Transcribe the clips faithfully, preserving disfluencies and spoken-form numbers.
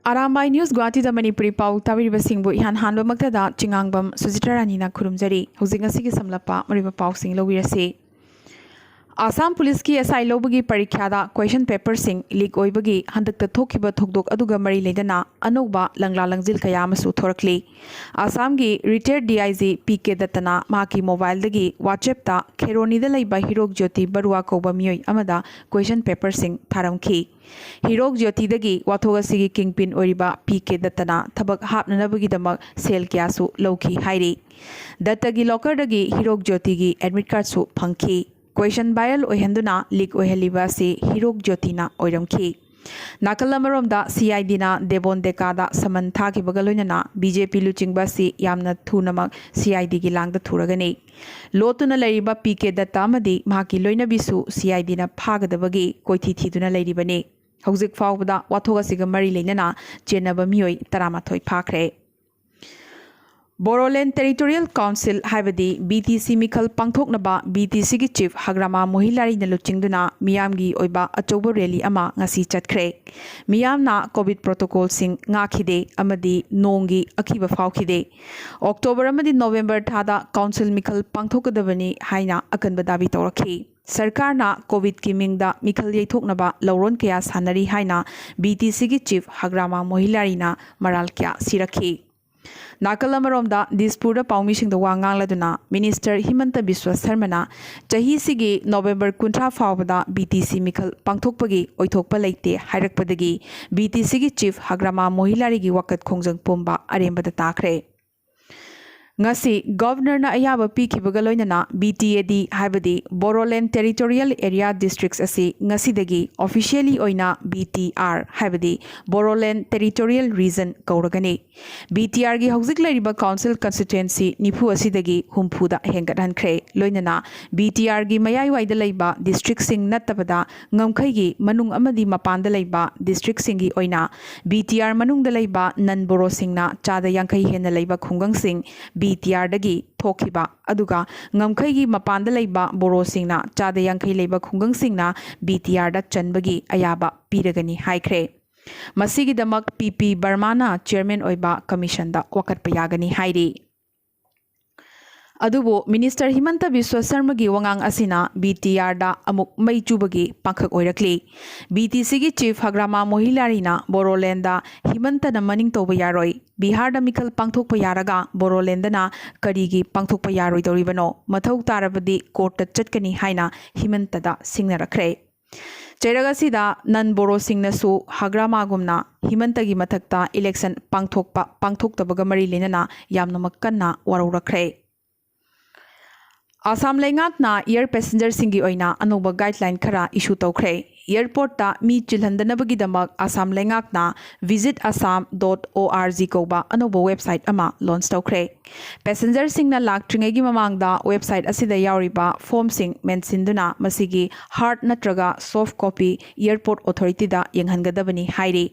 Arambai news ꯒꯨꯋꯥꯍꯥꯇꯤꯗ Manipuri ꯄꯥꯎ ꯇꯥꯕꯤꯔꯤꯕꯁꯤꯡꯕꯨ ꯏꯍꯥꯟ ꯍꯥꯟꯕꯃꯛꯇꯗ ꯆꯤꯉꯥꯡꯕꯝ ꯁꯨꯖꯤꯇ꯭ꯔ ꯔꯥꯅꯤꯅ ꯈꯨꯔꯨꯝꯖꯔꯤ꯫ ꯍꯧꯖꯤꯛ ꯉꯁꯤꯒꯤ ꯁꯝꯂꯞꯄ ꯃꯔꯨꯑꯣꯏꯕ ꯄꯥꯎꯁꯤꯡ ꯂꯧꯕꯤꯔꯁꯤ꯫ ꯑꯁꯥꯝ ꯄꯨꯂꯤꯁꯀꯤ ꯑꯦꯁ ꯑꯥꯏ ꯂꯧꯕꯒꯤ ꯄꯔꯤꯈ꯭ꯌꯥꯗ ꯀꯣꯏꯁꯟ ꯄꯦꯄꯔꯁꯤꯡ ꯂꯤꯛ ꯑꯣꯏꯕꯒꯤ ꯍꯟꯗꯛꯇ ꯊꯣꯛꯈꯤꯕ ꯊꯧꯗꯣꯛ ꯑꯗꯨꯒ ꯃꯔꯤ ꯂꯩꯅꯅ ꯑꯅꯧꯕ ꯂꯪꯂꯥ ꯂꯪꯖꯤꯜ ꯀꯌꯥ ꯑꯃꯁꯨ ꯊꯣꯔꯛꯂꯤ꯫ ꯑꯁꯥꯝꯒꯤ retire D I G P K ꯗꯠꯇꯅ ꯃꯍꯥꯛꯀꯤ ꯃꯣꯕꯥꯏꯜꯗꯒꯤ WhatsApp-ꯇ ꯈꯦꯔꯣꯅꯤꯗ ꯂꯩꯕ ꯍꯤꯔꯣꯛ ꯖ꯭ꯌꯣꯇꯤ ꯕꯔꯨꯋꯥ ꯀꯧꯕ ꯃꯤꯑꯣꯏ ꯑꯃꯗ ꯀꯣꯏꯁꯟ ꯄꯦꯄꯔꯁꯤꯡ ꯊꯥꯔꯝꯈꯤ꯫ ꯍꯤꯔꯣꯛ ꯖ꯭ꯌꯣꯇꯤꯗꯒꯤ ꯋꯥꯊꯣꯛ ꯑꯁꯤꯒꯤ ꯀꯤꯡꯄꯤꯟ ꯑꯣꯏꯔꯤꯕ ꯄꯤ ꯀꯦ ꯗꯠꯇꯅ ꯊꯕꯛ ꯍꯥꯞꯅꯅꯕꯒꯤꯗꯃꯛ ꯁꯦꯜ ꯀꯌꯥꯁꯨ ꯂꯧꯈꯤ ꯍꯥꯏꯔꯤ꯫ ꯗꯠꯇꯒꯤ ꯂꯣꯀꯔꯗꯒꯤ ꯍꯤꯔꯣꯛ ꯖ꯭ꯌꯣꯇꯤꯒꯤ ꯑꯦꯗꯃꯤꯠ ꯀꯥꯔꯗꯁꯨ ꯐꯪꯈꯤ꯫ ꯀꯣꯏꯁꯟ ꯚꯥꯏꯔꯦꯜ ꯑꯣꯏꯍꯟꯗꯨꯅ ꯂꯤꯛ ꯑꯣꯏꯍꯜꯂꯤꯕ ꯑꯁꯤ ꯍꯤꯔꯣꯛ ꯖ꯭ꯌꯣꯇꯤꯅ ꯑꯣꯏꯔꯝꯈꯤ꯫ ꯅꯥꯀꯜ ꯑꯃꯔꯣꯝꯗ ꯁꯤ ꯑꯥꯏ ꯗꯤꯅ ꯗꯦꯕꯣꯟ ꯗꯦꯀꯥꯗ ꯁꯃꯟ ꯊꯥꯈꯤꯕꯒ ꯂꯣꯏꯅꯅ ꯕꯤ ꯖꯦ ꯄꯤ ꯂꯨꯆꯤꯡꯕ ꯑꯁꯤ ꯌꯥꯝꯅ ꯊꯨꯅꯃꯛ ꯁꯤ ꯑꯥꯏ ꯗꯤꯒꯤ ꯂꯥꯡꯗ ꯊꯨꯔꯒꯅꯤ꯫ ꯂꯣꯠꯇꯨꯅ ꯂꯩꯔꯤꯕ ꯄꯤ ꯀꯦ ꯗꯠꯇ ꯑꯃꯗꯤ ꯃꯍꯥꯛꯀꯤ ꯂꯣꯏꯅꯕꯤꯁꯨ ꯁꯤ ꯑꯥꯏ ꯗꯤꯅ ꯐꯥꯒꯗꯕꯒꯤ ꯀꯣꯏꯊꯤ ꯊꯤꯗꯨꯅ ꯂꯩꯔꯤꯕꯅꯤ꯫ ꯍꯧꯖꯤꯛ ꯐꯥꯎꯕꯗ ꯋꯥꯊꯣꯛ ꯑꯁꯤꯒ ꯃꯔꯤ ꯂꯩꯅꯅ ꯆꯦꯟꯅꯕ ꯃꯤꯑꯣꯏ ꯇꯔꯥꯃꯥꯊꯣꯏ ꯐꯥꯈ꯭ꯔꯦ꯫ ꯕꯣꯔꯣꯂꯦꯟ ꯇꯦꯔꯤꯇꯣꯔꯤꯌꯦꯜ ꯀꯥꯎꯟꯁꯤꯜ ꯍꯥꯏꯕꯗꯤ ꯕꯤ ꯇꯤ ꯁꯤ ꯃꯤꯈꯜ ꯄꯥꯡꯊꯣꯛꯅꯕ ꯕꯤ ꯇꯤ ꯁꯤꯒꯤ ꯆꯤꯐ ꯍꯒ꯭ꯔꯥꯃꯥ ꯃꯣꯍꯤꯂꯥꯔꯤꯅ ꯂꯨꯆꯤꯡꯗꯨꯅ ꯃꯤꯌꯥꯝꯒꯤ ꯑꯣꯏꯕ ꯑꯆꯧꯕ ꯔꯦꯂꯤ ꯑꯃ ꯉꯁꯤ ꯆꯠꯈ꯭ꯔꯦ꯫ ꯃꯤꯌꯥꯝꯅ ꯀꯣꯚꯤꯗ ꯄ꯭ꯔꯣꯇꯣꯀꯣꯜꯁꯤꯡ ꯉꯥꯛꯈꯤꯗꯦ ꯑꯃꯗꯤ ꯅꯣꯡꯒꯤ ꯑꯀꯤꯕ ꯐꯥꯎꯈꯤꯗꯦ꯫ ꯑꯣꯛꯇꯣꯕꯔ ꯑꯃꯗꯤ ꯅꯣꯕꯦꯝꯕꯔ ꯊꯥꯗ ꯀꯥꯎꯟꯁꯤꯜ ꯃꯤꯈꯜ ꯄꯥꯡꯊꯣꯛꯀꯗꯕꯅꯤ ꯍꯥꯏꯅ ꯑꯀꯟꯕ ꯗꯥꯕꯤ ꯇꯧꯔꯛꯈꯤ꯫ ꯁꯔꯀꯥꯔꯅ ꯀꯣꯚꯤꯗꯀꯤ ꯃꯤꯡꯗ ꯃꯤꯈꯜ ꯌꯩꯊꯣꯛꯅꯕ ꯂꯧꯔꯣꯟ ꯀꯌꯥ ꯁꯥꯟꯅꯔꯤ ꯍꯥꯏꯅ ꯕꯤ ꯇꯤ ꯁꯤꯒꯤ ꯆꯤꯐ ꯍꯒ꯭ꯔꯥꯃꯥ ꯃꯣꯍꯤꯂꯥꯔꯤꯅ ꯃꯔꯥꯜ ꯀꯌꯥ ꯁꯤꯔꯛꯈꯤ꯫ ꯅꯥꯀꯜ ꯑꯃꯔꯣꯝꯗ ꯗꯤꯁꯄꯨꯔꯗ ꯄꯥꯎꯃꯤꯁꯤꯡꯗ ꯋꯥ ꯉꯥꯡꯂꯗꯨꯅ ꯃꯤꯅꯤꯁꯇꯔ ꯍꯤꯃꯟꯇ ꯕꯤꯁ꯭ꯋ ꯁꯔꯃꯅ ꯆꯍꯤꯁꯤꯒꯤ ꯅꯣꯕꯦꯝꯕꯔ ꯀꯨꯟꯊ꯭ꯔꯥ ꯐꯥꯎꯕꯗ ꯕꯤ ꯇꯤ ꯁꯤ ꯃꯤꯈꯜ ꯄꯥꯡꯊꯣꯛꯄꯒꯤ ꯑꯣꯏꯊꯣꯛꯄ ꯂꯩꯇꯦ ꯍꯥꯏꯔꯛꯄꯗꯒꯤ ꯕꯤ ꯇꯤ ꯁꯤꯒꯤ ꯆꯤꯐ ꯍꯒ꯭ꯔꯥꯃꯥ ꯃꯣꯍꯤꯂꯥꯔꯤꯒꯤ ꯋꯥꯀꯠ ꯈꯣꯡꯖꯪ ꯄꯨꯝꯕ ꯑꯔꯦꯝꯕꯗ ꯇꯥꯈ꯭ꯔꯦ꯫ ꯉꯁꯤ ꯒꯚꯔꯅꯔꯅ ꯑꯌꯥꯕ ꯄꯤꯈꯤꯕꯒ ꯂꯣꯏꯅꯅ ꯕꯤ ꯇꯤ ꯑꯦ ꯗꯤ ꯍꯥꯏꯕꯗꯤ ꯕꯣꯔꯣꯂꯦꯟ ꯇꯦꯔꯤꯇꯣꯔꯤꯌꯦꯜ ꯑꯦꯔꯤꯌꯥ ꯗꯤꯁꯇ꯭ꯔꯤꯛꯁ ꯑꯁꯤ ꯉꯁꯤꯗꯒꯤ ꯑꯣꯐꯤꯁꯤꯌꯦꯂꯤ ꯑꯣꯏꯅ ꯕꯤ ꯇꯤ ꯑꯥꯔ ꯍꯥꯏꯕꯗꯤ ꯕꯣꯔꯣꯂꯦꯟ ꯇꯦꯔꯤꯇꯣꯔꯤꯌꯦꯜ ꯔꯤꯖꯟ ꯀꯧꯔꯒꯅꯤ꯫ ꯕꯤ ꯇꯤ ꯑꯥꯔꯒꯤ ꯍꯧꯖꯤꯛ ꯂꯩꯔꯤꯕ ꯀꯥꯎꯟꯁꯤꯜ ꯀꯟꯁꯇꯤꯇ꯭ꯋꯦꯟꯁꯤ ꯅꯤꯐꯨ ꯑꯁꯤꯗꯒꯤ ꯍꯨꯝꯐꯨꯗ ꯍꯦꯟꯒꯠꯍꯟꯈ꯭ꯔꯦ꯫ ꯂꯣꯏꯅꯅ ꯕꯤ ꯇꯤ ꯑꯥꯔꯒꯤ ꯃꯌꯥꯏꯋꯥꯏꯗ ꯂꯩꯕ ꯗꯤꯁꯇ꯭ꯔꯤꯛꯁꯤꯡ ꯅꯠꯇꯕꯗ ꯉꯝꯈꯩꯒꯤ ꯃꯅꯨꯡ ꯑꯃꯗꯤ ꯃꯄꯥꯟꯗ ꯂꯩꯕ ꯗꯤꯁꯇ꯭ꯔꯤꯛꯁꯤꯡꯒꯤ ꯑꯣꯏꯅ ꯕꯤ ꯇꯤ ꯑꯥꯔ ꯃꯅꯨꯡꯗ ꯂꯩꯕ ꯅꯟ ꯕꯣꯔꯣꯁꯤꯡꯅ ꯆꯥꯗ ꯌꯥꯡꯈꯩ ꯍꯦꯟꯅ ꯂꯩꯕ ꯈꯨꯡꯒꯪꯁꯤꯡ ꯕꯤ ꯇꯤ ꯑꯥꯔꯗꯒꯤ ꯊꯣꯛꯈꯤꯕ, ꯑꯗꯨꯒ ꯉꯝꯈꯩꯒꯤ ꯃꯄꯥꯟꯗ ꯂꯩꯕ ꯕꯣꯔꯣꯁꯤꯡꯅ ꯆꯥꯗ ꯌꯥꯡꯈꯩ ꯂꯩꯕ ꯈꯨꯡꯒꯪꯁꯤꯡꯅ ꯕꯤ ꯇꯤ ꯑꯥꯔꯗ ꯆꯟꯕꯒꯤ ꯑꯌꯥꯕ ꯄꯤꯔꯒꯅꯤ ꯍꯥꯏꯈ꯭ꯔꯦ꯫ ꯃꯁꯤꯒꯤꯗꯃꯛ ꯄꯤ ꯄꯤ ꯕꯔꯃꯥꯅ ꯆꯤꯌꯔꯃꯦꯟ ꯑꯣꯏꯕ ꯀꯃꯤꯁꯟꯗ ꯋꯥꯀꯠꯄ ꯌꯥꯒꯅꯤ ꯍꯥꯏꯔꯤ꯫ ꯑꯗꯨꯕꯨ ꯃꯤꯅꯤꯁꯇꯔ ꯍꯤꯃꯟꯇ ꯕꯤꯁ꯭ꯋ ꯁꯔꯃꯒꯤ ꯋꯥꯉꯥꯡ ꯑꯁꯤꯅ ꯕꯤ ꯇꯤ ꯑꯥꯔꯗ ꯑꯃꯨꯛ ꯃꯩ ꯆꯨꯕꯒꯤ ꯄꯥꯡꯈꯛ ꯑꯣꯏꯔꯛꯂꯤ꯫ ꯕꯤ ꯇꯤ ꯁꯤꯒꯤ ꯆꯤꯐ ꯍꯒ꯭ꯔꯥꯃꯥ ꯃꯣꯍꯤꯂꯥꯔꯤꯅ ꯕꯣꯔꯣꯂꯦꯟꯗ ꯍꯤꯃꯟꯇꯅ ꯃꯅꯤꯡ ꯇꯧꯕ ꯌꯥꯔꯣꯏ, ꯕꯤꯍꯥꯔꯗ ꯃꯤꯈꯜ ꯄꯥꯡꯊꯣꯛꯄ ꯌꯥꯔꯒ ꯕꯣꯔꯣꯂꯦꯟꯗꯅ ꯀꯔꯤꯒꯤ ꯄꯥꯡꯊꯣꯛꯄ ꯌꯥꯔꯣꯏꯗꯧꯔꯤꯕꯅꯣ? ꯃꯊꯧ ꯇꯥꯔꯕꯗꯤ ꯀꯣꯔꯠꯇ ꯆꯠꯀꯅꯤ ꯍꯥꯏꯅ ꯍꯤꯃꯟꯇꯗ ꯁꯤꯡꯅꯔꯛꯈ꯭ꯔꯦ꯫ ꯆꯩꯔꯛ ꯑꯁꯤꯗ ꯅꯟ ꯕꯣꯔꯣꯁꯤꯡꯅꯁꯨ ꯍꯒ꯭ꯔꯥꯃꯥꯒꯨꯝꯅ ꯍꯤꯃꯟꯇꯒꯤ ꯃꯊꯛꯇ ꯏꯂꯦꯛꯁꯟ ꯄꯥꯡꯊꯣꯛꯄ ꯄꯥꯡꯊꯣꯛꯇꯕꯒ ꯃꯔꯤ ꯂꯩꯅꯅ ꯌꯥꯝꯅꯃꯛ ꯀꯟꯅ ꯋꯥꯔꯧꯔꯛꯈ꯭ꯔꯦ꯫ ꯑꯁꯥꯝ ꯂꯩꯉꯥꯛꯅ ꯏꯌꯔ ꯄꯦꯁꯦꯟꯖꯔꯁꯤꯡꯒꯤ ꯑꯣꯏꯅ ꯑꯅꯧꯕ ꯒꯥꯏꯗꯂꯥꯏꯟ ꯈꯔ ꯏꯁꯨ ꯇꯧꯈ꯭ꯔꯦ꯫ ꯑꯦꯌꯔꯄꯣꯔꯠꯇ ꯃꯤ ꯆꯤꯜꯍꯟꯗꯅꯕꯒꯤꯗꯃꯛ ꯑꯁꯥꯝ ꯂꯩꯉꯥꯛꯅ visit assam dot org ꯀꯧꯕ ꯑꯅꯧꯕ ꯋꯦꯕꯁꯥꯏꯠ ꯑꯃ ꯂꯣꯟꯆ ꯇꯧꯈ꯭ꯔꯦ꯫ ꯄꯦꯁꯦꯟꯖꯔꯁꯤꯡꯅ ꯂꯥꯛꯇ꯭ꯔꯤꯉꯩꯒꯤ ꯃꯃꯥꯡꯗ ꯋꯦꯕꯁꯥꯏꯠ ꯑꯁꯤꯗ ꯌꯥꯎꯔꯤꯕ ꯐꯣꯔꯝꯁꯤꯡ ꯃꯦꯟꯁꯤꯟꯗꯨꯅ ꯃꯁꯤꯒꯤ ꯍꯥꯔꯗ ꯅꯠꯇ꯭ꯔꯒ ꯁꯣꯐ ꯀꯣꯄꯤ ꯑꯦꯌꯔꯄꯣꯔꯠ ꯑꯣꯊꯣꯔꯤꯇꯤꯗ ꯌꯦꯡꯍꯟꯒꯗꯕꯅꯤ ꯍꯥꯏꯔꯤ꯫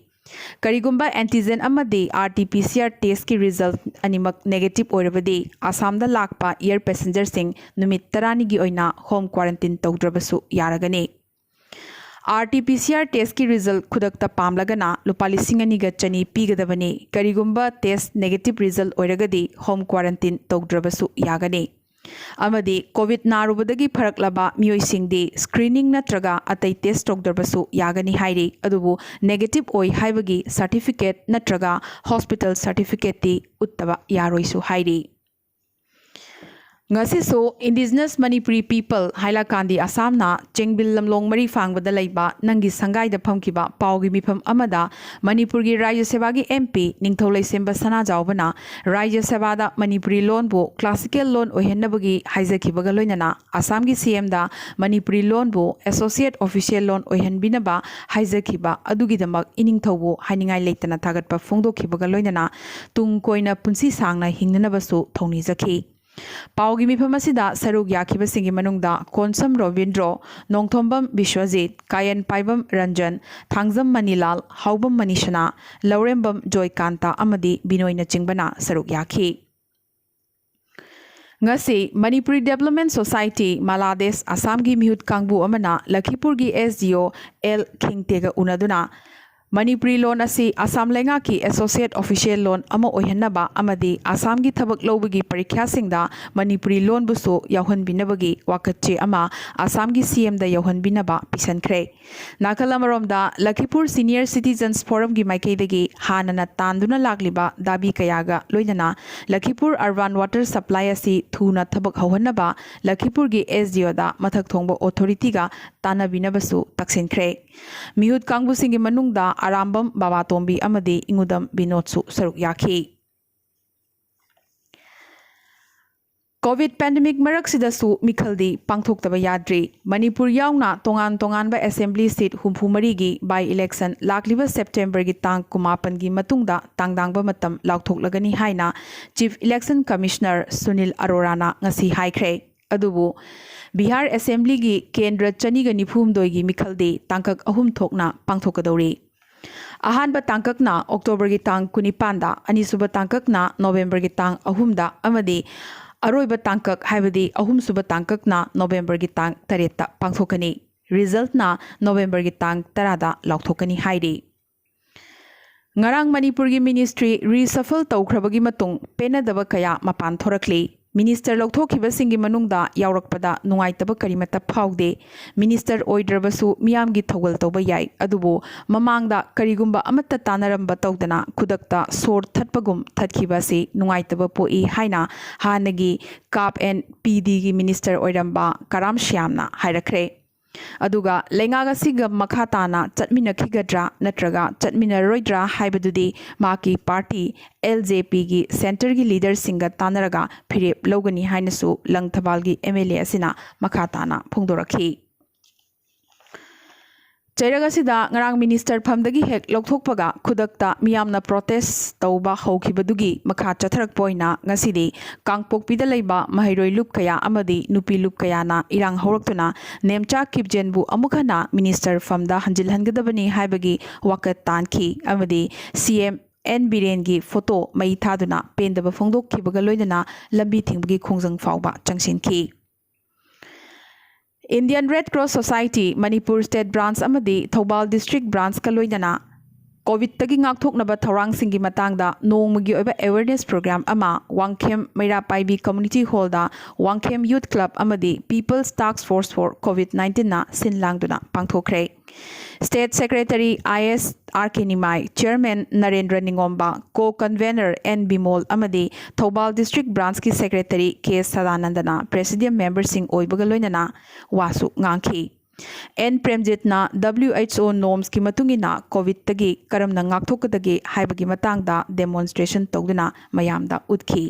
ꯀꯔꯤꯒꯨꯝꯕ ꯑꯦꯟꯇꯤꯖꯦꯟ ꯑꯃꯗꯤ R T P C R ꯇꯦꯁꯀꯤ ꯔꯤꯖꯜꯠ ꯑꯅꯤꯃꯛ ꯅꯦꯒꯦꯇꯤꯚ ꯑꯣꯏꯔꯕꯗꯤ ꯑꯁꯥꯝꯗ ꯂꯥꯛꯄ ꯏꯌꯔ ꯄꯦꯁꯦꯟꯖꯔꯁꯤꯡ ꯅꯨꯃꯤꯠ ꯇꯔꯥꯅꯤꯒꯤ ꯑꯣꯏꯅ ꯍꯣꯝ ꯀ꯭ꯋꯥꯔꯦꯟꯇꯤꯟ ꯇꯧꯗ꯭ꯔꯕꯁꯨ ꯌꯥꯔꯒꯅꯤ꯫ R T P C R ꯇꯦꯁꯀꯤ ꯔꯤꯖꯜꯠ ꯈꯨꯗꯛꯇ ꯄꯥꯝꯂꯒꯅ ꯂꯨꯄꯥ ꯂꯤꯁꯤꯡ ꯑꯅꯤꯒ ꯆꯅꯤ ꯄꯤꯒꯗꯕꯅꯤ꯫ ꯀꯔꯤꯒꯨꯝꯕ ꯇꯦꯁ ꯅꯦꯒꯦꯇꯤꯚ ꯔꯤꯖꯜꯠ ꯑꯣꯏꯔꯒꯗꯤ ꯍꯣꯝ ꯀ꯭ꯋꯥꯔꯦꯟꯇꯤꯟ ꯇꯧꯗ꯭ꯔꯕꯁꯨ ꯌꯥꯒꯅꯤ꯫ ꯑꯃꯗꯤ ꯀꯣꯚꯤꯗ ꯅꯥꯔꯨꯕꯗꯒꯤ ꯐꯔꯛꯂꯕ ꯃꯤꯑꯣꯏꯁꯤꯡꯗꯤ ꯁ꯭ꯀ꯭ꯔꯤꯅꯤꯡ ꯅꯠꯇ꯭ꯔꯒ ꯑꯇꯩ ꯇꯦꯁ ꯇꯧꯗ꯭ꯔꯕꯁꯨ ꯌꯥꯒꯅꯤ ꯍꯥꯏꯔꯤ꯫ ꯑꯗꯨꯕꯨ ꯅꯦꯒꯦꯇꯤꯚ ꯑꯣꯏ ꯍꯥꯏꯕꯒꯤ ꯁꯥꯔꯇꯤꯐꯤꯀꯦꯠ ꯅꯠꯇ꯭ꯔꯒ ꯍꯣꯁꯄꯤꯇꯥꯜ ꯁꯥꯔꯇꯤꯐꯤꯀꯦꯠꯇꯤ ꯎꯠꯇꯕ ꯌꯥꯔꯣꯏꯁꯨ ꯍꯥꯏꯔꯤ꯫ ꯉꯁꯤꯁꯨ Indigenous Manipuri People ꯍꯥꯏꯂꯥꯀꯥꯟꯗꯤ ꯑꯁꯥꯝꯅ ꯆꯦꯡꯕꯤꯜ ꯂꯝꯂꯣꯡ ꯃꯔꯤ ꯐꯥꯡꯕꯗ ꯂꯩꯕ ꯅꯪꯒꯤ ꯁꯪꯒꯥꯏꯗ ꯐꯝꯈꯤꯕ ꯄꯥꯎꯒꯤ ꯃꯤꯐꯝ ꯑꯃꯗ ꯃꯅꯤꯄꯨꯔꯒꯤ ꯔꯥꯖ꯭ꯌ ꯁꯦꯕꯥꯒꯤ ꯑꯦꯝ ꯄꯤ ꯅꯤꯡꯊꯧ ꯂꯩꯁꯦꯝꯕ ꯁꯅꯥꯖꯥꯎꯕꯅ ꯔꯥꯖ꯭ꯌ ꯁꯦꯕꯥꯗ ꯃꯅꯤꯄꯨꯔꯤ ꯂꯣꯟꯕꯨ ꯀ꯭ꯂꯥꯁꯤꯀꯦꯜ ꯂꯣꯟ ꯑꯣꯏꯍꯟꯅꯕꯒꯤ ꯍꯥꯏꯖꯈꯤꯕꯒ ꯂꯣꯏꯅꯅ ꯑꯁꯥꯝꯒꯤ ꯁꯤ ꯑꯦꯝꯗ ꯃꯅꯤꯄꯨꯔꯤ ꯂꯣꯟꯕꯨ ꯑꯦꯁꯣꯁꯤꯌꯦꯠ ꯑꯣꯐꯤꯁꯤꯌꯦꯜ ꯂꯣꯟ ꯑꯣꯏꯍꯟꯕꯤꯅꯕ ꯍꯥꯏꯖꯈꯤꯕ ꯑꯗꯨꯒꯤꯗꯃꯛ ꯏꯅꯤꯡꯊꯧꯕꯨ ꯍꯥꯏꯅꯤꯡꯉꯥꯏ ꯂꯩꯇꯅ ꯊꯥꯒꯠꯄ ꯐꯣꯡꯗꯣꯛꯈꯤꯕꯒ ꯂꯣꯏꯅꯅ ꯇꯨꯡ ꯀꯣꯏꯅ ꯄꯨꯟꯁꯤ ꯁꯥꯡꯅ ꯍꯤꯡꯅꯅꯕꯁꯨ ꯊꯧꯅꯤꯖꯈꯤ꯫ ꯄꯥꯎꯒꯤ ꯃꯤꯐꯝ ꯑꯁꯤꯗ ꯁꯔꯨꯛ ꯌꯥꯈꯤꯕꯁꯤꯡꯒꯤ ꯃꯅꯨꯡꯗ ꯀꯣꯟꯁꯝ ꯔꯣꯕꯤꯟꯗ꯭ꯔꯣ, ꯅꯣꯡꯊꯣꯝꯕꯝ ꯕꯤꯁ꯭ꯋꯖꯤꯠ, ꯀꯥꯌꯟꯄꯥꯏꯕꯝ ꯔꯟꯖꯟ, ꯊꯥꯡꯖꯝ ꯃꯅꯤꯂꯥꯜ, ꯍꯥꯎꯕꯝ ꯃꯅꯤꯁꯅꯥ, ꯂꯧꯔꯦꯝꯕꯝ ꯖꯣꯏꯀꯥꯟꯇ ꯑꯃꯗꯤ ꯕꯤꯅꯣꯏꯅꯆꯤꯡꯕꯅ ꯁꯔꯨꯛ ꯌꯥꯈꯤ꯫ ꯉꯁꯤ ꯃꯅꯤꯄꯨꯔꯤ ꯗꯦꯕꯂꯞꯃꯦꯟ ꯁꯣꯁꯥꯏꯇꯤ, ꯃꯂꯥꯗꯦꯁ, ꯑꯁꯥꯝꯒꯤ ꯃꯤꯍꯨꯠ ꯀꯥꯡꯕꯨ ꯑꯃꯅ ꯂꯈꯤꯄꯨꯔꯒꯤ ꯑꯦꯁ ꯗꯤ ꯑꯣ ꯑꯦꯜ ꯈꯤꯡꯇꯦꯒ ꯎꯅꯗꯨꯅ ꯃꯅꯤꯄꯨꯔꯤ ꯂꯣꯟ ꯑꯁꯤ ꯑꯁꯥꯝ ꯂꯩꯉꯥꯛꯀꯤ ꯑꯦꯁꯣꯁꯤꯌꯦꯠ ꯑꯣꯐꯤꯁꯤꯌꯦꯜ ꯂꯣꯟ ꯑꯃ ꯑꯣꯏꯍꯟꯅꯕ ꯑꯃꯗꯤ ꯑꯁꯥꯝꯒꯤ ꯊꯕꯛ ꯂꯧꯕꯒꯤ ꯄꯔꯤꯈ꯭ꯌꯥꯁꯤꯡꯗ ꯃꯅꯤꯄꯨꯔꯤ ꯂꯣꯟꯕꯨꯁꯨ ꯌꯥꯎꯍꯟꯕꯤꯅꯕꯒꯤ ꯋꯥꯀꯠꯆꯦ ꯑꯃ ꯑꯁꯥꯝꯒꯤ ꯁꯤꯑꯦꯝꯗ ꯌꯧꯍꯟꯕꯤꯅꯕ ꯄꯤꯁꯟꯈ꯭ꯔꯦ꯫ ꯅꯥꯀꯜ ꯑꯃꯔꯣꯝꯗ, ꯂꯈꯤꯄꯨꯔ ꯁꯤꯅꯤꯌꯔ ꯁꯤꯇꯤꯖꯟꯁ ꯐꯣꯔꯝꯒꯤ ꯃꯥꯏꯀꯩꯗꯒꯤ ꯍꯥꯟꯅꯅ ꯇꯥꯟꯗꯨꯅ ꯂꯥꯛꯂꯤꯕ ꯗꯥꯕꯤ ꯀꯌꯥꯒ ꯂꯣꯏꯅꯅ ꯂꯈꯤꯄꯨꯔ ꯑꯔꯕꯥꯟ ꯋꯥꯇꯔ ꯁꯄ꯭ꯂꯥꯏ ꯑꯁꯤ ꯊꯨꯅ ꯊꯕꯛ ꯍꯧꯍꯟꯅꯕ ꯂꯈꯤꯄꯨꯔꯒꯤ ꯑꯦꯁ ꯗꯤ ꯑꯣꯗ ꯃꯊꯛ ꯊꯣꯡꯕ ꯑꯣꯊꯣꯔꯤꯇꯤꯒ ꯇꯥꯟꯅꯕꯤꯅꯕꯁꯨ ꯇꯛꯁꯤꯟꯈ꯭ꯔꯦ꯫ ꯃꯤꯍꯨꯠ ꯀꯥꯡꯕꯨꯁꯤꯡꯒꯤ ꯃꯅꯨꯡꯗ ꯑꯔꯥꯝꯕꯝ ꯕꯥꯕꯥꯇꯣꯝꯕꯤ ꯑꯃꯗꯤ ꯏꯉꯨꯗꯝ ꯕꯤꯅꯣꯗꯁꯨ ꯁꯔꯨꯛ ꯌꯥꯈꯤ꯫ ꯀꯣꯚꯤꯗ ꯄꯦꯟꯗꯦꯃꯤꯛ ꯃꯔꯛꯁꯤꯗꯁꯨ ꯃꯤꯈꯜꯗꯤ ꯄꯥꯡꯊꯣꯛꯇꯕ ꯌꯥꯗ꯭ꯔꯤ꯫ ꯃꯅꯤꯄꯨꯔ ꯌꯥꯎꯅ ꯇꯣꯉꯥꯟ ꯇꯣꯉꯥꯟꯕ ꯑꯦꯁꯦꯝꯕ꯭ꯂꯤ ꯁꯤꯠ ꯍꯨꯝꯐꯨ ꯃꯔꯤꯒꯤ ꯕꯥꯏ ꯏꯂꯦꯛꯁꯟ ꯂꯥꯛꯂꯤꯕ ꯁꯦꯞꯇꯦꯝꯕꯔꯒꯤ ꯇꯥꯡ ꯀꯨꯟꯃꯥꯄꯟꯒꯤ ꯃꯇꯨꯡꯗ ꯇꯥꯡꯗꯥꯡꯕ ꯃꯇꯝ ꯂꯥꯎꯊꯣꯛꯂꯒꯅꯤ ꯍꯥꯏꯅ ꯆꯤꯐ ꯏꯂꯦꯛꯁꯟ ꯀꯃꯤꯁꯅꯔ ꯁꯨꯅꯤꯜ ꯑꯔꯣꯔꯥꯅ ꯉꯁꯤ ꯍꯥꯏꯈ꯭ꯔꯦ꯫ ꯑꯗꯨꯕꯨ ꯕꯤꯍꯥꯔ ꯑꯦꯁꯦꯝꯕ꯭ꯂꯤꯒꯤ ꯀꯦꯟꯗ꯭ꯔ ꯆꯅꯤꯒ ꯅꯤꯐꯨ ꯍꯨꯝꯗꯣꯏꯒꯤ ꯃꯤꯈꯜꯗꯤ ꯇꯥꯡꯀꯛ ꯑꯍꯨꯝ ꯊꯣꯛꯅ ꯄꯥꯡꯊꯣꯛꯀꯗꯧꯔꯤ꯫ ꯑꯍꯥꯟꯕ ꯇꯥꯡꯀꯛꯅ ꯑꯣꯛꯇꯣꯕꯔꯒꯤ ꯇꯥꯡ ꯀꯨꯟꯅꯤꯄꯥꯟꯗ, ꯑꯅꯤꯁꯨꯕ ꯇꯥꯡꯀꯛꯅ ꯅꯣꯕꯦꯝꯕꯔꯒꯤ ꯇꯥꯡ ꯑꯍꯨꯝꯗ ꯑꯃꯗꯤ ꯑꯔꯣꯏꯕ ꯇꯥꯡꯀꯛ, ꯍꯥꯏꯕꯗꯤ ꯑꯍꯨꯝꯁꯨꯕ ꯇꯥꯡꯀꯛꯅ ꯅꯣꯕꯦꯝꯕꯔꯒꯤ ꯇꯥꯡ ꯇꯔꯦꯠꯇ ꯄꯥꯡꯊꯣꯛꯀꯅꯤ꯫ ꯔꯤꯖꯜꯠꯅ ꯅꯣꯕꯦꯝꯕꯔꯒꯤ ꯇꯥꯡ ꯇꯔꯥꯗ ꯂꯥꯎꯊꯣꯛꯀꯅꯤ ꯍꯥꯏꯔꯤ꯫ ꯉꯔꯥꯡ ꯃꯅꯤꯄꯨꯔꯒꯤ ꯃꯤꯅꯤꯁꯇ꯭ꯔꯤ ꯔꯤꯁꯐꯜ ꯇꯧꯈ꯭ꯔꯕꯒꯤ ꯃꯇꯨꯡ ꯄꯦꯟꯅꯗꯕ ꯀꯌꯥ ꯃꯄꯥꯟ ꯊꯣꯔꯛꯂꯤ꯫ ꯃꯤꯅꯤꯁꯇꯔ ꯂꯧꯊꯣꯛꯈꯤꯕꯁꯤꯡꯒꯤ ꯃꯅꯨꯡꯗ ꯌꯥꯎꯔꯛꯄꯗ ꯅꯨꯡꯉꯥꯏꯇꯕ ꯀꯔꯤꯃꯠꯇ ꯐꯥꯎꯗꯦ꯫ ꯃꯤꯅꯤꯁꯇꯔ ꯑꯣꯏꯗ꯭ꯔꯕꯁꯨ ꯃꯤꯌꯥꯝꯒꯤ ꯊꯧꯒꯜ ꯇꯧꯕ ꯌꯥꯏ, ꯑꯗꯨꯕꯨ ꯃꯃꯥꯡꯗ ꯀꯔꯤꯒꯨꯝꯕ ꯑꯃꯠꯇ ꯇꯥꯟꯅꯔꯝꯕ ꯇꯧꯗꯅ ꯈꯨꯗꯛꯇ ꯁꯣꯔ ꯊꯠꯄꯒꯨꯝ ꯊꯠꯈꯤꯕ ꯑꯁꯤ ꯅꯨꯡꯉꯥꯏꯇꯕ ꯄꯣꯛꯏ ꯍꯥꯏꯅ ꯍꯥꯟꯅꯒꯤ ꯀꯥꯞ ꯑꯦꯟ ꯄꯤ ꯗꯤꯒꯤ ꯃꯤꯅꯤꯁꯇꯔ ꯑꯣꯏꯔꯝꯕ ꯀꯔꯥꯝ ꯁ꯭ꯌꯥꯝꯅ ꯍꯥꯏꯔꯛꯈ꯭ꯔꯦ꯫ ꯑꯗꯨꯒ ꯂꯩꯉꯥꯛ ꯑꯁꯤꯒ ꯃꯈꯥ ꯇꯥꯅ ꯆꯠꯃꯤꯟꯅꯈꯤꯒꯗ꯭ꯔꯥ ꯅꯠꯇ꯭ꯔꯒ ꯆꯠꯃꯤꯟꯅꯔꯣꯏꯗ꯭ꯔꯥ ꯍꯥꯏꯕꯗꯨꯗꯤ ꯃꯍꯥꯛꯀꯤ ꯄꯥꯔꯇꯤ ꯑꯦꯜ ꯖꯦ ꯄꯤꯒꯤ ꯁꯦꯟꯇꯔꯒꯤ ꯂꯤꯗꯔꯁꯤꯡꯒ ꯇꯥꯟꯅꯔꯒ ꯐꯤꯔꯦꯞ ꯂꯧꯒꯅꯤ ꯍꯥꯏꯅꯁꯨ ꯂꯪꯊꯕꯥꯜꯒꯤ ꯑꯦꯝ ꯑꯦꯜ ꯑꯦ ꯑꯁꯤꯅ ꯃꯈꯥ ꯇꯥꯅ ꯐꯣꯡꯗꯣꯔꯛꯈꯤ꯫ ꯆꯩꯔꯛ ꯑꯁꯤꯗ ꯉꯔꯥꯡ ꯃꯤꯅꯤꯁꯇꯔ ꯐꯝꯗꯒꯤ ꯍꯦꯛ ꯂꯧꯊꯣꯛꯄꯒ ꯈꯨꯗꯛꯇ ꯃꯤꯌꯥꯝꯅ ꯄ꯭ꯔꯣꯇꯦꯁ ꯇꯧꯕ ꯍꯧꯈꯤꯕꯗꯨꯒꯤ ꯃꯈꯥ ꯆꯠꯊꯔꯛꯄ ꯑꯣꯏꯅ ꯉꯁꯤꯗꯤ ꯀꯥꯡꯄꯣꯛꯄꯤꯗ ꯂꯩꯕ ꯃꯍꯩꯔꯣꯏ ꯂꯨꯞ ꯀꯌꯥ ꯑꯃꯗꯤ ꯅꯨꯄꯤ ꯂꯨꯞ ꯀꯌꯥꯅ ꯏꯔꯥꯡ ꯍꯧꯔꯛꯇꯨꯅ ꯅꯦꯝꯆꯥ ꯀꯤꯞꯖꯦꯟꯕꯨ ꯑꯃꯨꯛ ꯍꯟꯅ ꯃꯤꯅꯤꯁꯇꯔ ꯐꯝꯗ ꯍꯟꯖꯤꯜꯍꯟꯒꯗꯕꯅꯤ ꯍꯥꯏꯕꯒꯤ ꯋꯥꯀꯠ ꯇꯥꯟꯈꯤ ꯑꯃꯗꯤ ꯁꯤ ꯑꯦꯝ ꯑꯦꯟ ꯕꯤꯔꯦꯟꯒꯤ ꯐꯣꯇꯣ ꯃꯩ ꯊꯥꯗꯨꯅ ꯄꯦꯟꯗꯕ ꯐꯣꯡꯗꯣꯛꯈꯤꯕꯒ ꯂꯣꯏꯅꯅ ꯂꯝꯕꯤ ꯊꯤꯡꯕꯒꯤ ꯈꯣꯡꯖꯪ ꯐꯥꯎꯕ ꯆꯪꯁꯤꯟꯈꯤ꯫ Indian red cross society Manipur state branch ꯑꯃꯗꯤ ꯊꯧꯕꯥꯜ ꯗꯤꯁꯇ꯭ꯔꯤꯛ ꯕ꯭ꯔꯥꯟꯆꯀ ꯂꯣꯏꯅꯅ ꯀꯣꯚꯤꯗꯇꯒꯤ ꯉꯥꯛꯊꯣꯛꯅꯕ ꯊꯧꯔꯥꯡꯁꯤꯡꯒꯤ ꯃꯇꯥꯡꯗ ꯅꯣꯡꯃꯒꯤ ꯑꯣꯏꯕ awareness program ꯑꯃ Wangkhem ꯃꯩꯔꯥ ꯄꯥꯏꯕꯤ Community Hallꯗ Wangkhem Youth Club ꯑꯃꯗꯤ People's Task Force for COVID nineteenꯅ ꯁꯤꯟ ꯂꯥꯡꯗꯨꯅ ꯄꯥꯡꯊꯣꯛꯈ꯭ꯔꯦ꯫ State Secretary I S R K Nimai, Chairman Narendra ꯅꯤꯉꯣꯝꯕ, Co-Convenor N Bimol ꯑꯃꯗꯤ Thoubal District Branchꯀꯤ Secretary K ꯁꯗꯥꯅꯟꯗꯅ Presidium memberꯁꯤꯡ ꯑꯣꯏꯕꯒ ꯂꯣꯏꯅꯅ ꯋꯥꯁꯨ ꯉꯥꯡꯈꯤ꯫ N ꯄ꯭ꯔꯦꯝꯖꯤꯠꯅ W H O normsꯀꯤ ꯃꯇꯨꯡ ꯏꯟꯅ ꯀꯣꯚꯤꯗꯇꯒꯤ ꯀꯔꯝꯅ ꯉꯥꯛꯊꯣꯛꯀꯗꯒꯦ ꯍꯥꯏꯕꯒꯤ ꯃꯇꯥꯡꯗ demonstration ꯇꯧꯗꯨꯅ ꯃꯌꯥꯝꯗ ꯎꯠꯈꯤ꯫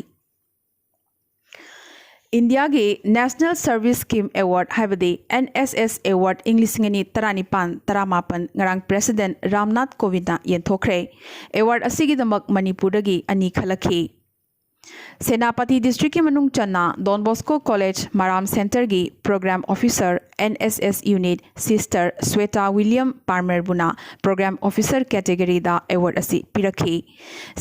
ꯏꯟꯗꯤꯌꯥꯒꯤ National Service Scheme Award ꯍꯥꯏꯕꯗꯤ N S S Award ꯏꯪ ꯂꯤꯁꯤꯡ ꯑꯅꯤ ꯇꯔꯥꯅꯤꯄꯥꯟ ꯇꯔꯥꯃꯥꯄꯟ ꯉꯔꯥꯡ President ꯔꯥꯝꯅꯥꯊ ꯀꯣꯕꯤꯟꯗꯅ ꯌꯦꯟꯊꯣꯛꯈ꯭ꯔꯦ꯫ Award ꯑꯁꯤꯒꯤꯗꯃꯛ ꯃꯅꯤꯄꯨꯔꯗꯒꯤ ꯑꯅꯤ ꯈꯜꯂꯛꯈꯤ꯫ ꯁꯦꯅꯥꯄꯇꯤ Districtꯀꯤ ꯃꯅꯨꯡ ꯆꯟꯅ Don Bosco College ꯃꯔꯥꯝ Centreꯒꯤ Program Officer N S S Unit Sister Sweta William ꯄꯥꯔꯃꯔꯕꯨꯅ Program Officer categoryꯗ award ꯑꯁꯤ ꯄꯤꯔꯛꯈꯤ꯫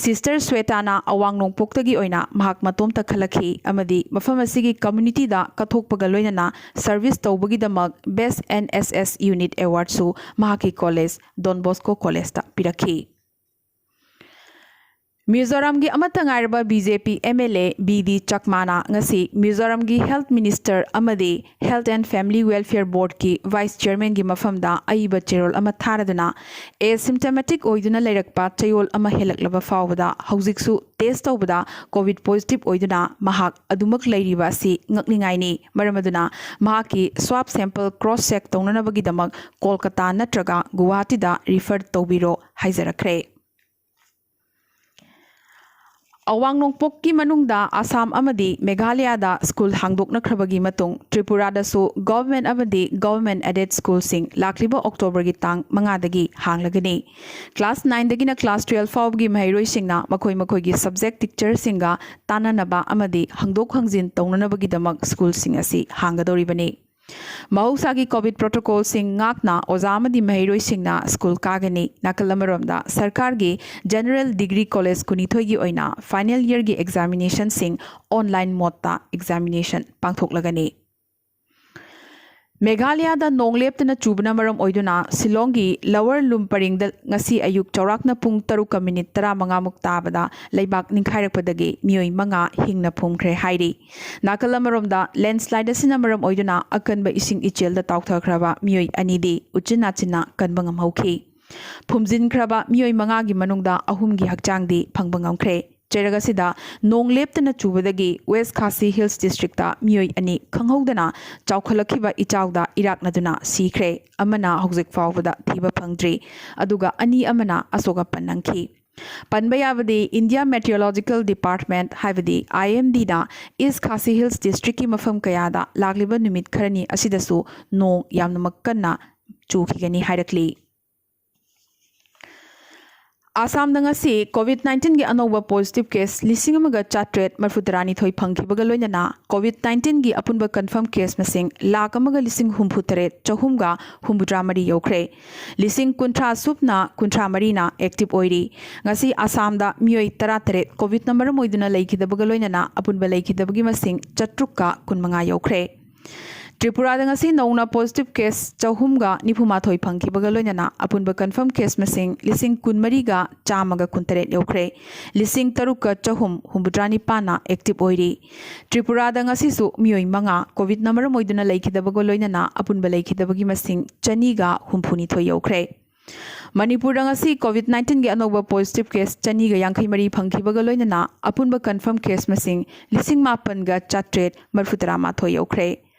Sister ꯁ꯭ꯋꯦꯇꯥꯅ ꯑꯋꯥꯡ ꯅꯣꯡꯄꯣꯛꯇꯒꯤ ꯑꯣꯏꯅ ꯃꯍꯥꯛ ꯃꯇꯣꯝꯇ ꯈꯜꯂꯛꯈꯤ ꯑꯃꯗꯤ ꯃꯐꯝ ꯑꯁꯤꯒꯤ communityꯗ ꯀꯠꯊꯣꯛꯄꯒ ꯂꯣꯏꯅꯅ service ꯇꯧꯕꯒꯤꯗꯃꯛ Best N S S Unit Awardꯁꯨ ꯃꯍꯥꯛꯀꯤ college Don Bosco Collegeꯇ ꯄꯤꯔꯛꯈꯤ꯫ ꯃꯤꯖꯣꯔꯥꯝꯒꯤ ꯑꯃꯠꯇ ꯉꯥꯏꯔꯕ B J P M L A B D ꯆꯛꯃꯥꯅ ꯉꯁꯤ ꯃꯤꯖꯣꯔꯥꯝꯒꯤ Health Minister ꯑꯃꯗꯤ Health and Family Welfare Boardꯀꯤ Vice Chairmanꯒꯤ ꯃꯐꯝꯗ ꯑꯏꯕ ꯆꯦꯔꯣꯜ ꯑꯃ ꯊꯥꯔꯗꯨꯅ asymptomatic ꯑꯣꯏꯗꯨꯅ ꯂꯩꯔꯛꯄ ꯆꯌꯣꯜ ꯑꯃ ꯍꯦꯜꯂꯛꯂꯕ ꯐꯥꯎꯕꯗ ꯍꯧꯖꯤꯛꯁꯨ test ꯇꯧꯕꯗ COVID positive ꯑꯣꯏꯗꯨꯅ ꯃꯍꯥꯛ ꯑꯗꯨꯃꯛ ꯂꯩꯔꯤꯕ ꯑꯁꯤ ꯉꯛꯅꯤꯡꯉꯥꯏꯅꯤ꯫ ꯃꯔꯝ ꯑꯗꯨꯅ ꯃꯍꯥꯛꯀꯤ swab sample cross check ꯇꯧꯅꯅꯕꯒꯤꯗꯃꯛ Kolkata ꯅꯠꯇ꯭ꯔꯒ ꯒꯨꯋꯥꯍꯥꯇꯤꯗ refer ꯇꯧꯕꯤꯔꯣ ꯍꯥꯏꯖꯔꯛꯈ꯭ꯔꯦ꯫ ꯑꯋꯥꯡ ꯅꯣꯡꯄꯣꯛꯀꯤ ꯃꯅꯨꯡꯗ ꯑꯁꯥꯝ ꯑꯃꯗꯤ ꯃꯦꯘꯥꯂꯌꯥꯗ ꯁ꯭ꯀꯨꯜ ꯍꯥꯡꯗꯣꯛꯅꯈ꯭ꯔꯕꯒꯤ ꯃꯇꯨꯡ ꯇ꯭ꯔꯤꯄꯨꯔꯥꯗꯁꯨ government ꯑꯃꯗꯤ government aided ꯁ꯭ꯀꯨꯜꯁꯤꯡ ꯂꯥꯛꯂꯤꯕ ꯑꯣꯛꯇꯣꯕꯔꯒꯤ ꯇꯥꯡ ꯃꯉꯥꯗꯒꯤ ꯍꯥꯡꯂꯒꯅꯤ꯫ Class nineꯗꯒꯤꯅ class twelve ꯐꯥꯎꯕꯒꯤ ꯃꯍꯩꯔꯣꯏꯁꯤꯡꯅ ꯃꯈꯣꯏ ꯃꯈꯣꯏꯒꯤ subject teacherꯁꯤꯡꯒ ꯇꯥꯟꯅꯅꯕ ꯑꯃꯗꯤ ꯍꯪꯗꯣꯛ ꯍꯪꯖꯤꯟ ꯇꯧꯅꯅꯕꯒꯤꯗꯃꯛ ꯁ꯭ꯀꯨꯜꯁꯤꯡ ꯑꯁꯤ ꯍꯥꯡꯒꯗꯧꯔꯤꯕꯅꯤ꯫ ꯃꯍꯧꯁꯥꯒꯤ COVID protocolꯁꯤꯡ ꯉꯥꯛꯅ ꯑꯣꯖꯥ ꯑꯃꯗꯤ ꯃꯍꯩꯔꯣꯏꯁꯤꯡꯅ ꯁ꯭ꯀꯨꯜ ꯀꯥꯒꯅꯤ꯫ ꯅꯥꯀꯜ ꯑꯃꯔꯣꯝꯗ ꯁꯔꯀꯥꯔꯒꯤ General Degree College ꯀꯨꯟꯅꯤꯊꯣꯏꯒꯤ ꯑꯣꯏꯅ final yearꯒꯤ examinationꯁꯤꯡ online modeꯇ examination ꯄꯥꯡꯊꯣꯛꯂꯒꯅꯤ꯫ ꯃꯦꯘꯥꯂꯌꯥꯗ ꯅꯣꯡ ꯂꯦꯞꯇꯅ ꯆꯨꯕꯅ ꯃꯔꯝ ꯑꯣꯏꯗꯨꯅ ꯁꯤꯂꯣꯡꯒꯤ ꯂꯋꯔ ꯂꯨꯝ ꯄꯔꯤꯡꯗ ꯉꯁꯤ ꯑꯌꯨꯛ ꯆꯥꯎꯔꯥꯛꯅ ꯄꯨꯡ ꯇꯔꯨꯛꯀ ꯃꯤꯅꯤꯠ ꯇꯔꯥꯃꯉꯥꯃꯨꯛ ꯇꯥꯕꯗ ꯂꯩꯕꯥꯛ ꯅꯤꯡꯈꯥꯏꯔꯛꯄꯗꯒꯤ ꯃꯤꯑꯣꯏ ꯃꯉꯥ ꯍꯤꯡꯅ ꯐꯨꯝꯈ꯭ꯔꯦ ꯍꯥꯏꯔꯤ꯫ ꯅꯥꯀꯜ ꯑꯃꯔꯣꯝꯗ, ꯂꯦꯟꯁꯂꯥꯏꯗ ꯑꯁꯤꯅ ꯃꯔꯝ ꯑꯣꯏꯗꯨꯅ ꯑꯀꯟꯕ ꯏꯁꯤꯡ ꯏꯆꯦꯜꯗ ꯇꯥꯎꯊꯈ꯭ꯔꯕ ꯃꯤꯑꯣꯏ ꯑꯅꯤꯗꯤ ꯎꯆꯤꯟ ꯅꯥꯆꯤꯟꯅ ꯀꯟꯕ ꯉꯝꯍꯧꯈꯤ꯫ ꯐꯨꯝꯖꯤꯟꯈ꯭ꯔꯕ ꯃꯤꯑꯣꯏ ꯃꯉꯥꯒꯤ ꯃꯅꯨꯡꯗ ꯑꯍꯨꯝꯒꯤ ꯍꯛꯆꯥꯡꯗꯤ ꯐꯪꯕ ꯉꯝꯈ꯭ꯔꯦ꯫ ꯆꯩꯔꯛ ꯑꯁꯤꯗ ꯅꯣꯡ ꯂꯦꯞꯇꯅ ꯆꯨꯕꯗꯒꯤ ꯋꯦꯁ ꯈꯥꯁꯤ ꯍꯤꯜꯁ ꯗꯤꯁꯇ꯭ꯔꯤꯛꯇ ꯃꯤꯑꯣꯏ ꯑꯅꯤ ꯈꯪꯍꯧꯗꯅ ꯆꯥꯎꯈꯠꯂꯛꯈꯤꯕ ꯏꯆꯥꯎꯗ ꯏꯔꯥꯛꯅꯗꯨꯅ ꯁꯤꯈ꯭ꯔꯦ꯫ ꯑꯃꯅ ꯍꯧꯖꯤꯛ ꯐꯥꯎꯕꯗ ꯊꯤꯕ ꯐꯪꯗ꯭ꯔꯤ, ꯑꯗꯨꯒ ꯑꯅꯤ ꯑꯃꯅ ꯑꯁꯣꯛ ꯑꯄꯟ ꯅꯪꯈꯤ꯫ ꯄꯟꯕ ꯌꯥꯕꯗꯤ, ꯏꯟꯗꯤꯌꯥ ꯃꯦꯇꯤꯑꯣꯂꯣꯖꯤꯀꯦꯜ ꯗꯤꯄꯥꯔꯠꯃꯦꯟꯠ, ꯍꯥꯏꯕꯗꯤ ꯑꯥꯏ ꯑꯦꯝ ꯗꯤꯅ ꯏꯁ ꯈꯥꯁꯤ ꯍꯤꯜꯁ ꯗꯤꯁꯇ꯭ꯔꯤꯛꯀꯤ ꯃꯐꯝ ꯀꯌꯥꯗ ꯂꯥꯛꯂꯤꯕ ꯅꯨꯃꯤꯠ ꯈꯔꯅꯤ ꯑꯁꯤꯗꯁꯨ ꯅꯣꯡ ꯌꯥꯝꯅꯃꯛ ꯀꯟꯅ ꯆꯨꯈꯤꯒꯅꯤ ꯍꯥꯏꯔꯛꯂꯤ꯫ ꯑꯁꯥꯝꯗ ꯉꯁꯤ ꯀꯣꯚꯤꯗ ꯅꯥꯏꯟꯇꯤꯟꯒꯤ ꯑꯅꯧꯕ ꯄꯣꯖꯤꯇꯤꯚ ꯀꯦꯁ ꯂꯤꯁꯤꯡ ꯑꯃꯒ ꯆꯥꯇ꯭ꯔꯦꯠ ꯃꯔꯤꯐꯨ ꯇꯔꯥꯅꯤꯊꯣꯏ ꯐꯪꯈꯤꯕꯒ ꯂꯣꯏꯅꯅ ꯀꯣꯚꯤꯗ ꯅꯥꯏꯟꯇꯤꯟꯒꯤ ꯑꯄꯨꯟꯕ ꯀꯟꯐꯥꯔꯝ ꯀꯦꯁ ꯃꯁꯤꯡ ꯂꯥꯈ ꯑꯃꯒ ꯂꯤꯁꯤꯡ ꯍꯨꯝꯐꯨ ꯇꯔꯦꯠ ꯆꯍꯨꯝꯒ ꯍꯨꯝꯐꯨꯇꯔꯥ ꯃꯔꯤ ꯌꯧꯈ꯭ꯔꯦ꯫ ꯂꯤꯁꯤꯡ ꯀꯨꯟꯊ꯭ꯔꯥ ꯁꯨꯞꯅ ꯀꯨꯟꯊ꯭ꯔꯥ ꯃꯔꯤꯅ ꯑꯦꯛꯇꯤꯚ ꯑꯣꯏꯔꯤ꯫ ꯉꯁꯤ ꯑꯁꯥꯝꯗ ꯃꯤꯑꯣꯏ ꯇꯔꯥꯇꯔꯦꯠ ꯀꯣꯚꯤꯗꯅ ꯃꯔꯝ ꯑꯣꯏꯗꯨꯅ ꯂꯩꯈꯤꯗꯕꯒ ꯂꯣꯏꯅꯅ ꯑꯄꯨꯟꯕ ꯂꯩꯈꯤꯗꯕꯒꯤ ꯃꯁꯤꯡ ꯆꯥꯇ꯭ꯔꯨꯛꯀ ꯀꯨꯟꯃꯉꯥ ꯌꯧꯈ꯭ꯔꯦ꯫ ꯇ꯭ꯔꯤꯄꯨꯔꯥꯗ ꯉꯁꯤ ꯅꯧꯅ ꯄꯣꯖꯤꯇꯤꯚ ꯀꯦꯁ ꯆꯍꯨꯝꯒ ꯅꯤꯐꯨ ꯃꯥꯊꯣꯏ ꯐꯪꯈꯤꯕꯒ ꯂꯣꯏꯅꯅ ꯑꯄꯨꯟꯕ ꯀꯟꯐꯥꯔꯝ ꯀꯦꯁ ꯃꯁꯤꯡ ꯂꯤꯁꯤꯡ ꯀꯨꯟꯃꯔꯤꯒ ꯆꯥꯝꯃꯒ ꯀꯨꯟꯇꯔꯦꯠ ꯌꯧꯈ꯭ꯔꯦ꯫ ꯂꯤꯁꯤꯡ ꯇꯔꯨꯛꯀ ꯆꯍꯨꯝ ꯍꯨꯝꯐꯨꯇꯔꯥ ꯅꯤꯄꯥꯟꯅ ꯑꯦꯛꯇꯤꯚ ꯑꯣꯏꯔꯤ꯫ ꯇ꯭ꯔꯤꯄꯨꯔꯥꯗ ꯉꯁꯤꯁꯨ ꯃꯤꯑꯣꯏ ꯃꯉꯥ ꯀꯣꯚꯤꯗꯅ ꯃꯔꯝ ꯑꯣꯏꯗꯨꯅ ꯂꯩꯈꯤꯗꯕꯒ ꯂꯣꯏꯅꯅ ꯑꯄꯨꯟꯕ ꯂꯩꯈꯤꯗꯕꯒꯤ ꯃꯁꯤꯡ ꯆꯅꯤꯒ ꯍꯨꯝꯐꯨꯅꯤꯊꯣꯏ ꯌꯧꯈ꯭ꯔꯦ꯫ ꯃꯅꯤꯄꯨꯔꯗ ꯉꯁꯤ ꯀꯣꯚꯤꯗ ꯅꯥꯏꯟꯇꯤꯟꯒꯤ ꯑꯅꯧꯕ ꯄꯣꯖꯤꯇꯤꯚ ꯀꯦꯁ ꯆꯅꯤꯒ ꯌꯥꯡꯈꯩ ꯃꯔꯤ ꯐꯪꯈꯤꯕꯒ ꯂꯣꯏꯅꯅ ꯑꯄꯨꯟꯕ ꯀꯟꯐꯥꯔꯝ ꯀꯦꯁ ꯃꯁꯤꯡ ꯂꯤꯁꯤꯡ ꯃꯥꯄꯟꯒ ꯆꯥꯇ꯭ꯔꯦꯠ ꯃꯔꯤꯐꯨ ꯇꯔꯥ ꯃꯥꯊꯣꯏ ꯌꯧꯈ꯭ꯔꯦ꯫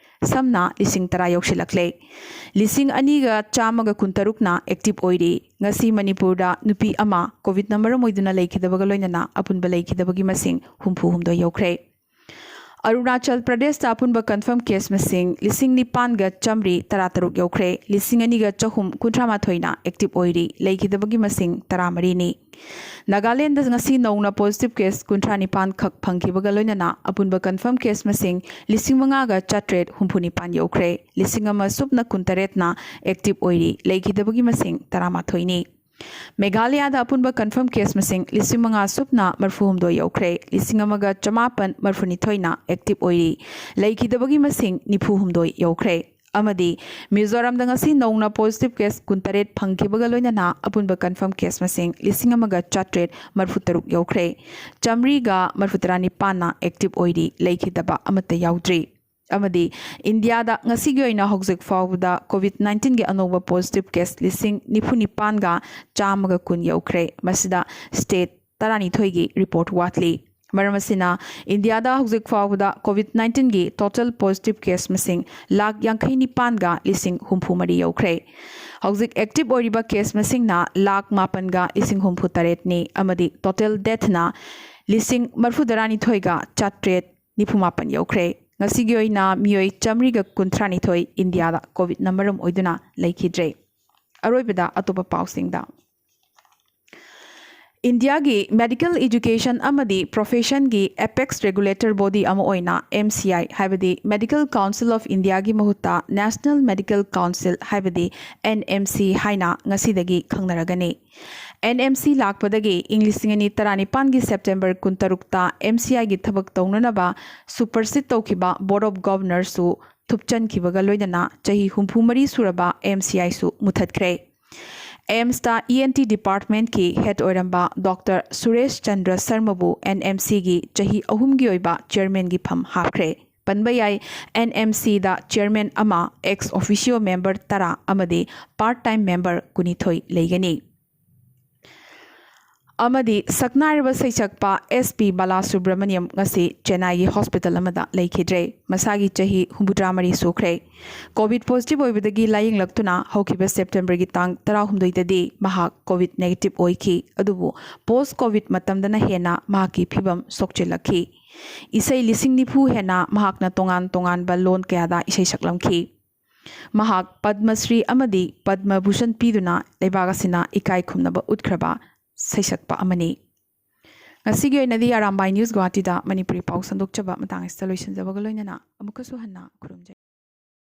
ꯁꯝꯅ ꯂꯤꯁꯤꯡ ꯇꯔꯥ ꯌꯧꯁꯤꯜꯂꯛꯂꯦ꯫ ꯂꯤꯁꯤꯡ ꯑꯅꯤꯒ ꯆꯥꯝꯃꯒ ꯀꯨꯟꯇꯔꯨꯛꯅ ꯑꯦꯛꯇꯤꯚ ꯑꯣꯏꯔꯤ꯫ ꯉꯁꯤ ꯃꯅꯤꯄꯨꯔꯗ ꯅꯨꯄꯤ ꯑꯃ ꯀꯣꯚꯤꯗꯅ ꯃꯔꯝ ꯑꯣꯏꯗꯨꯅ ꯂꯩꯈꯤꯗꯕꯒ ꯂꯣꯏꯅꯅ ꯑꯄꯨꯟꯕ ꯂꯩꯈꯤꯗꯕꯒꯤ ꯃꯁꯤꯡ ꯍꯨꯝꯐꯨ ꯍꯨꯝꯗꯣꯏ ꯌꯧꯈ꯭ꯔꯦ꯫ ꯑꯔꯨꯅꯥꯆꯜ ꯄ꯭ꯔꯗꯦꯁꯇ ꯑꯄꯨꯟꯕ ꯀꯟꯐꯥꯔꯝ ꯀꯦꯁ ꯃꯁꯤꯡ ꯂꯤꯁꯤꯡ ꯅꯤꯄꯥꯟꯒ ꯆꯥꯝꯃꯔꯤ ꯇꯔꯥꯇꯔꯨꯛ ꯌꯧꯈ꯭ꯔꯦ꯫ ꯂꯤꯁꯤꯡ ꯑꯅꯤꯒ ꯆꯍꯨꯝ ꯀꯨꯟꯊ꯭ꯔꯥ ꯃꯥꯊꯣꯏꯅ ꯑꯦꯛꯇꯤꯚ ꯑꯣꯏꯔꯤ꯫ ꯂꯩꯈꯤꯗꯕꯒꯤ ꯃꯁꯤꯡ ꯇꯔꯥꯃꯔꯤꯅꯤ꯫ ꯅꯥꯒꯥꯂꯦꯟꯗ ꯉꯁꯤ ꯅꯧꯅ ꯄꯣꯖꯤꯇꯤꯚ ꯀꯦꯁ ꯀꯨꯟꯊ꯭ꯔꯥ ꯅꯤꯄꯥꯟ ꯈꯛ ꯐꯪꯈꯤꯕꯒ ꯂꯣꯏꯅꯅ ꯑꯄꯨꯟꯕ ꯀꯟꯐꯥꯔꯝ ꯀꯦꯁ ꯃꯁꯤꯡ ꯂꯤꯁꯤꯡ ꯃꯉꯥꯒ ꯆꯥꯇ꯭ꯔꯦꯠ ꯍꯨꯝꯐꯨ ꯅꯤꯄꯥꯟ ꯌꯧꯈ꯭ꯔꯦ꯫ ꯂꯤꯁꯤꯡ ꯑꯃ ꯁꯨꯞꯅ ꯀꯨꯟꯇꯔꯦꯠꯅ ꯑꯦꯛꯇꯤꯚ ꯑꯣꯏꯔꯤ꯫ ꯂꯩꯈꯤꯗꯕꯒꯤ ꯃꯁꯤꯡ ꯇꯔꯥꯃꯥꯊꯣꯏꯅꯤ꯫ ꯃꯦꯘꯥꯂꯌꯥꯗ ꯑꯄꯨꯟꯕ ꯀꯟꯐꯥꯔꯝ ꯀꯦꯁ ꯃꯁꯤꯡ ꯂꯤꯁꯤꯡ ꯃꯉꯥ ꯁꯨꯞꯅ ꯃꯔꯤꯐꯨ ꯍꯨꯝꯗꯣꯏ ꯌꯧꯈ꯭ꯔꯦ꯫ ꯂꯤꯁꯤꯡ ꯑꯃꯒ ꯆꯃꯥꯄꯟ ꯃꯔꯤꯐꯨ ꯅꯤꯊꯣꯏꯅ ꯑꯦꯛꯇꯤꯚ ꯑꯣꯏꯔꯤ꯫ ꯂꯩꯈꯤꯗꯕꯒꯤ ꯃꯁꯤꯡ ꯅꯤꯐꯨ ꯍꯨꯝꯗꯣꯏ ꯌꯧꯈ꯭ꯔꯦ꯫ ꯑꯃꯗꯤ ꯃꯤꯖꯣꯔꯥꯝꯗ ꯉꯁꯤ ꯅꯧꯅ positive case ꯀꯨꯟꯇꯔꯦꯠ ꯐꯪꯈꯤꯕꯒ ꯂꯣꯏꯅꯅ ꯑꯄꯨꯟꯕ confirm case ꯃꯁꯤꯡ ꯂꯤꯁꯤꯡ ꯑꯃꯒ ꯆꯥꯇ꯭ꯔꯦꯠ ꯃꯔꯤꯐꯨ ꯇꯔꯨꯛ ꯌꯧꯈ꯭ꯔꯦ꯫ ꯆꯥꯃꯔꯤꯒ ꯃꯔꯤꯐꯨ ꯇꯔꯥ ꯅꯤꯄꯥꯟꯅ active ꯑꯣꯏꯔꯤ, ꯂꯩꯈꯤꯗꯕ ꯑꯃꯠꯇ ꯌꯥꯎꯗ꯭ꯔꯤ꯫ ꯑꯃꯗꯤ ꯏꯟꯗꯤꯌꯥꯗ ꯉꯁꯤꯒꯤ ꯑꯣꯏꯅ ꯍꯧꯖꯤꯛ ꯐꯥꯎꯕꯗ COVID nineteenꯒꯤ ꯑꯅꯧꯕ positive case ꯂꯤꯁꯤꯡ ꯅꯤꯐꯨ ꯅꯤꯄꯥꯟꯒ ꯆꯥꯝꯃꯒ ꯀꯨꯟ ꯌꯧꯈ꯭ꯔꯦ꯫ ꯃꯁꯤꯗ state ꯇꯔꯥꯅꯤꯊꯣꯏꯒꯤ report ꯋꯥꯠꯂꯤ꯫ ꯃꯔꯝ ꯑꯁꯤꯅ, ꯏꯟꯗꯤꯌꯥꯗ ꯍꯧꯖꯤꯛ ꯐꯥꯎꯕꯗ COVID nineteenꯒꯤ total positive case ꯃꯁꯤꯡ ꯂꯥꯈ ꯌꯥꯡꯈꯩ ꯅꯤꯄꯥꯟꯒ ꯂꯤꯁꯤꯡ ꯍꯨꯝꯐꯨ ꯃꯔꯤ ꯌꯧꯈ꯭ꯔꯦ꯫ ꯍꯧꯖꯤꯛ active ꯑꯣꯏꯔꯤꯕ case ꯃꯁꯤꯡꯅ ꯂꯥꯈ ꯃꯥꯄꯟꯒ ꯂꯤꯁꯤꯡ ꯍꯨꯝꯐꯨ ꯇꯔꯦꯠꯅꯤ ꯑꯃꯗꯤ total deathꯅ ꯂꯤꯁꯤꯡ ꯃꯔꯤꯐꯨ ꯇꯔꯥꯅꯤꯊꯣꯏꯒ ꯆꯥꯇ꯭ꯔꯦꯠ ꯅꯤꯐꯨ ꯃꯥꯄꯟ ꯌꯧꯈ꯭ꯔꯦ꯫ ꯉꯁꯤꯒꯤ ꯑꯣꯏꯅ ꯃꯤꯑꯣꯏ ꯆꯥꯃꯔꯤꯒ ꯀꯨꯟꯊ꯭ꯔꯥꯅꯤꯊꯣꯏ ꯏꯟꯗꯤꯌꯥꯗ COVIDꯅ ꯃꯔꯝ ꯑꯣꯏꯗꯨꯅ ꯂꯩꯈꯤꯗ꯭ꯔꯦ꯫ ꯑꯔꯣꯏꯕꯗ ꯑꯇꯣꯞꯄ ꯄꯥꯎꯁꯤꯡꯗ꯫ ꯏꯟꯗꯤꯌꯥꯒꯤ medical education ꯑꯃꯗꯤ professionꯒꯤ apex regulator body ꯑꯃ ꯑꯣꯏꯅ MCI, ꯍꯥꯏꯕꯗꯤ Medical Council of Indiaꯒꯤ ꯃꯍꯨꯠꯇ National Medical Council, ꯍꯥꯏꯕꯗꯤ NMC ꯍꯥꯏꯅ ꯉꯁꯤꯗꯒꯤ ꯈꯪꯅꯔꯒꯅꯤ꯫ NMC ꯂꯥꯛꯄꯗꯒꯤ ꯏꯪ ꯂꯤꯁꯤꯡ ꯑꯅꯤ ꯇꯔꯥꯅꯤꯄꯥꯟꯒꯤ September ꯀꯨꯟꯇꯔꯨꯛꯇ MCIꯒꯤ ꯊꯕꯛ ꯇꯧꯅꯅꯕ supersede ꯇꯧꯈꯤꯕ Board of Governorsꯁꯨ ꯊꯨꯞꯆꯟꯈꯤꯕꯒ ꯂꯣꯏꯅꯅ ꯆꯍꯤ ꯍꯨꯝꯐꯨ ꯃꯔꯤ ꯁꯨꯔꯕ MCIꯁꯨ ꯃꯨꯊꯠꯈ꯭ꯔꯦ꯫ AIIMSꯇ ENT departmentꯀꯤ head ꯑꯣꯏꯔꯝꯕ Doctor ꯁꯨꯔꯦꯁ ꯆꯟꯗ꯭ꯔ ꯁꯔꯃꯕꯨ NMCꯒꯤ ꯆꯍꯤ ꯑꯍꯨꯝꯒꯤ ꯑꯣꯏꯕ chairmanꯒꯤ ꯐꯝ ꯍꯥꯞꯈ꯭ꯔꯦ꯫ ꯄꯟꯕ ꯌꯥꯏ, NMCꯗ chairman ꯑꯃ, ex officio member ꯇꯔꯥ ꯑꯃꯗꯤ part time member ꯀꯨꯟꯅꯤꯊꯣꯏ ꯂꯩꯒꯅꯤ꯫ ꯑꯃꯗꯤ ꯁꯛꯅꯥꯏꯔꯕ ꯁꯩꯁꯛꯄ S P ꯕꯥꯂꯥꯁꯨꯕ꯭ꯔꯃꯅꯤꯌꯝ ꯉꯁꯤ ꯆꯦꯟꯅꯥꯏꯒꯤ hospital ꯑꯃꯗ ꯂꯩꯈꯤꯗ꯭ꯔꯦ꯫ ꯃꯁꯥꯒꯤ ꯆꯍꯤ ꯍꯨꯝꯐꯨꯇꯔꯥ ꯃꯔꯤ ꯁꯨꯈ꯭ꯔꯦ꯫ COVID positive ꯑꯣꯏꯕꯗꯒꯤ ꯂꯥꯌꯦꯡꯂꯛꯇꯨꯅ ꯍꯧꯈꯤꯕ Septemberꯒꯤ ꯇꯥꯡ ꯇꯔꯥꯍꯨꯝꯗꯣꯏꯗꯗꯤ ꯃꯍꯥꯛ COVID negative ꯑꯣꯏꯈꯤ꯫ ꯑꯗꯨꯕꯨ post COVID ꯃꯇꯝꯗꯅ ꯍꯦꯟꯅ ꯃꯍꯥꯛꯀꯤ ꯐꯤꯕꯝ ꯁꯣꯛꯆꯤꯜꯂꯛꯈꯤ꯫ ꯏꯁꯩ ꯂꯤꯁꯤꯡ ꯅꯤꯐꯨ ꯍꯦꯟꯅ ꯃꯍꯥꯛꯅ ꯇꯣꯉꯥꯟ ꯇꯣꯉꯥꯟꯕ ꯂꯣꯟ ꯀꯌꯥꯗ ꯏꯁꯩ ꯁꯛꯂꯝꯈꯤ꯫ ꯃꯍꯥꯛ ꯄꯗꯃ ꯁ꯭ꯔꯤ ꯑꯃꯗꯤ ꯄꯗꯃ ꯚꯨꯁꯟ ꯄꯤꯗꯨꯅ ꯂꯩꯕꯥꯛ ꯑꯁꯤꯅ ꯏꯀꯥꯏ ꯈꯨꯝꯅꯕ ꯎꯠꯈ꯭ꯔꯕ ꯁꯩꯁꯛꯄ ꯑꯃꯅꯤ꯫ ꯉꯁꯤꯒꯤ ꯑꯣꯏꯅꯗꯤ ꯑꯔꯥꯝꯕꯥꯏ News ꯒꯨꯋꯥꯍꯥꯇꯤꯗ ꯃꯅꯤꯄꯨꯔꯤ ꯄꯥꯎ ꯁꯟꯗꯣꯛꯆꯕ ꯃꯇꯥꯡ ꯑꯁꯤꯗ ꯂꯣꯏꯁꯤꯟꯖꯕꯒ ꯂꯣꯏꯅꯅ ꯑꯃꯨꯛꯀꯁꯨ ꯍꯟꯅ ꯈꯨꯔꯨꯝꯖꯔꯤ꯫